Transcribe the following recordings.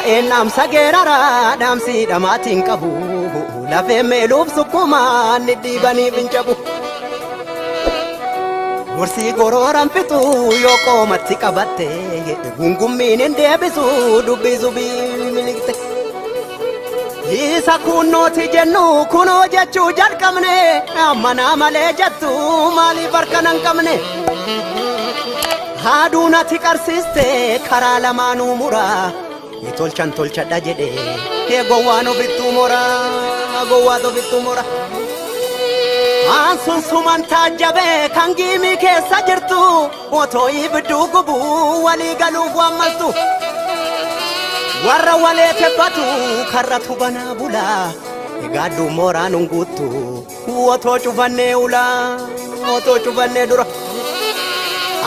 Waa'een dhaamsa geeraraa dhaamsi dhamaatiin qabu lafee meeluuf sukkumaan ni dhiibaniif hin cabu. Gorsii gorooran fixuu yoo qoomatti qabatte gungummiin hin deebisu dubbii subii miliqxe. Isa kunnooti jennu kunoo jechuu jalqabne ammanaa malee jettu maaliif harka nan qabne. Haaduu natti qarsiiste karaa lamaanuu muraa. Tolchan tolchadha jedhe gowwaan ofittuu mora gowwaat ofittuu mora. Aan sun suman taajjabee kan giimii keessa jirtu otoo ibidduu gubuu walii galuuf waammaltu. Warra walee tebbatu karratu banaa bulaa egaaddu mooraan hin guuttu otoo cufannee ulaa otoo cufannee dura.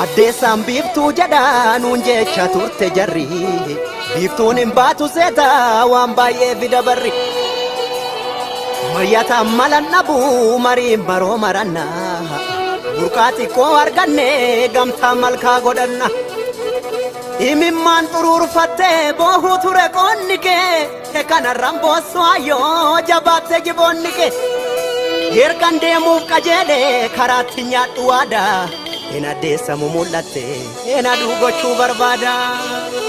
Addeessaan biiftuu jedha nuun jecha turte jarri. Biiftuun hin baatu seeta waan baay'ee fida barri. Mariyataan malan dhabu mariin baroo maranna. Burqaa xiqqoo arganne gamtaa malkaa godhanna. Imimmaan xuruurfattee boohuu ture qoonni kee kanarraan boossu ayyoo jabaatte jiboonni kee. Ergan deemuuf qajeele karaatti nyaadhu waadaa. Ena addeessamu mul'atte ena gochuu barbaada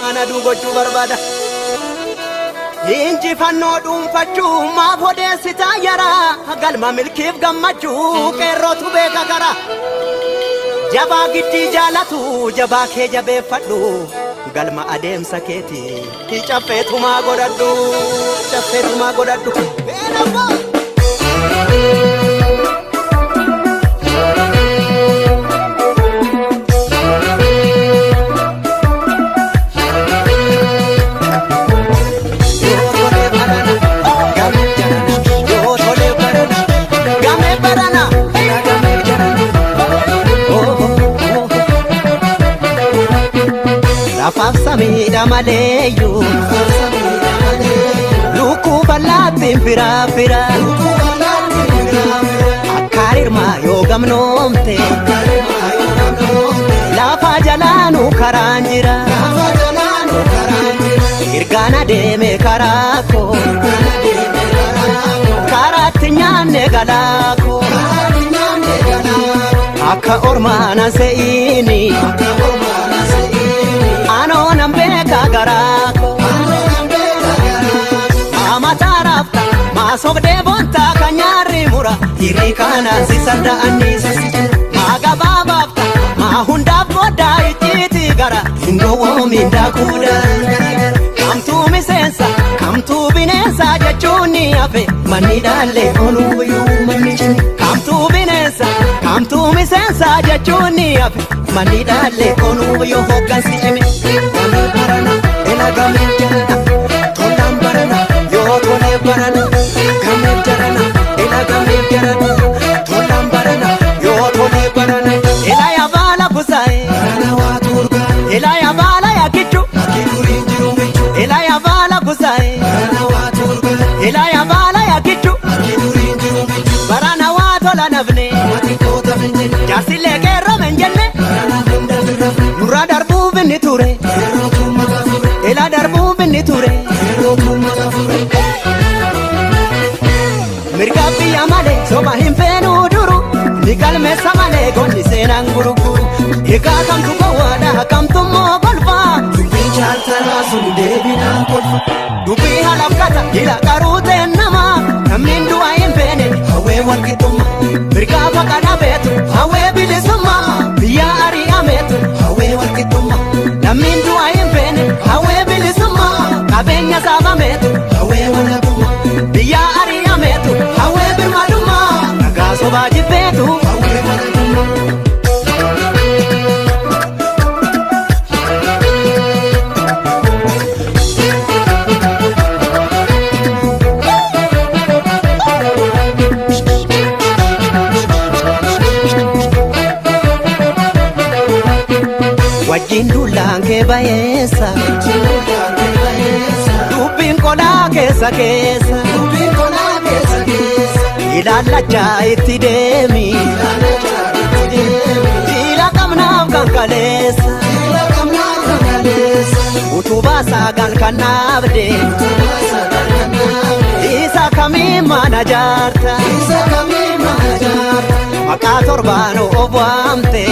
ana gochuu barbaada. Injifannoo dhuunfachuu maaf odeessitaa yara galma milkiif gammachuu qeerrootu beeka kara. Jabaa giddii jaalatu jabaa kee jabeeffadhu galma adeemsa keeti caffeetumaa godhadhu caffeetumaa godhadhu. Lafaaf samiidha maleeyyuu lukkuu bal'aattiin firaa fira akka rirmaa yoo gamnoomte lafa jalaanuu karaan jira ergaan adeeme karaa koo karaatti nyaanne galaa koo akka ormaana se'iini. Anoonan beeka garaa koo Maama maasobdee boontaa kan nyaarri mura hirii kanaan si sarda'anniisa maa gabaabaafta maa hundaaf boodaa icciitii gara hin gowwoomin daakuudha. Kamtuu miseensa kamtuu bineensa jechuun ni hafe manni dhaallee ooluuyyuu manni cime. Kamtuu bineensa kamtuu miseensa jechuun ni hafe manni dhaallee ooluuyyuu hoggansi cime. Gamee barana ela gamee jarana tolaan barana yoo tolee barana gamee jarana ela gamee jarana tolaan barana yoo tolee barana. Ela yaabala busaa'e Barana waa turgaa ela yaabala yaakichu akki duriin jiru michu ela yaabala busaa'e barana waa turgaa ela yaabala yaakichu akki duriin jiru michu barana waa tola nafne mati koota finjine jaarsilee qeerroo men jenne barana hunda firrafne nurra darbuuf inni ture yeroo tummata fure ela darbuuf inni ture. yeroo tummata fure. Mirga biyya malee soba hin feenuu duru ni galmeessa malee goonni seenaan gurguru. Egaa kamtu gowwaadha kamtu immoo kolfaa Dubbiin chaaltaraa sun deebinaan kolfa dubbii halafkata ila qaruuteen namaa namni du'a hin feene hawwee walqixxummaa. Mirga faqa dhabeetu hawwee bilisummaa biyya ari'ameetu hawwee walqixxummaa. Namni du'a hin feene hawwee bilisummaa qabeenya saabameetu hawwee walabummaa. Biyya ari'ameetu hawwee birmadummaa dhagaa sobaa jibbeetu. hawwee walabummaa. Wajjin duulaan kee bayeessa dubbiin qolaa keessa keessa Dubbiin qolaa keessa keessa ilaallachaa itti deemi ilaalachaa itti deemi jila qabnaaf kan kaleessa jila qabnaaf kan kaleessa. Utubaa sagal kan dhaabde. Isa kamii mana jaarta. Maqaa torbaan of waamte.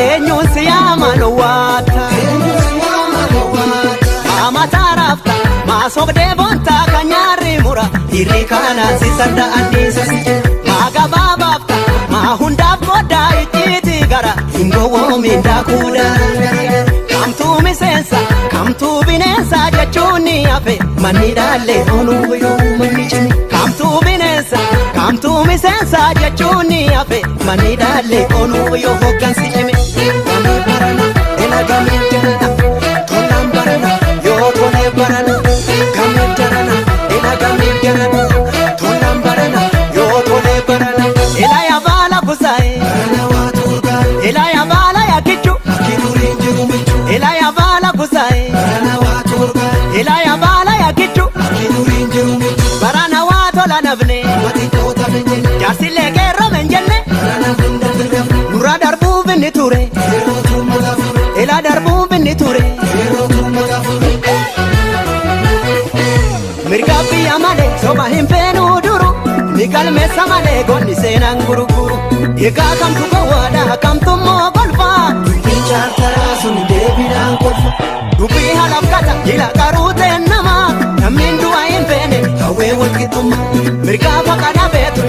Eenyuun si yaaman waatta. Mataa raafta maa sobdee boontaa kan nyaarri mura. Dhiirri kanaan si sarda anniisa si jira. Maa gabaabaafta maa hundaaf goddaa icciitii gara. Hin gowwoomin daakuu daran. Kamtuu miseensa kamtuu bineensa jechuun ni hafe. Manni dhaallee onuu yoo manni cimi. Kamtuu bineensa kamtuu miseensa jechuun ni hafe. Manni dhaallee onuu yoo hoggansi cime. Gamee barana ela gamee jarana tolaan barana yoo tolee barana. Gamee jarana ela gamee jarana tolaan barana yoo tolee barana. Ela yabaala busaaye. Ela yabaala yakichu. Ela yabaala busaaye. Ela yabaala yakichu. Barana waa tola nafne. Jaarsilee qeerroo men jenne. Nurra darbuu binni ture. Ela darbuu binni ture. Mirga biyya malee soba hin feenuu duru. Ni galmeessa malee gonni seenaan gurguru. Egaa kamtu gowwaadha kamtu immoo golfaa. Dubbiin chaartaraa sun deebinaan kolfa. Dubbii halafkata jila qaruuteen namaa. Namni du'a hin feene hawwee walqixxummaa. Mirgaa faqa dhabeetu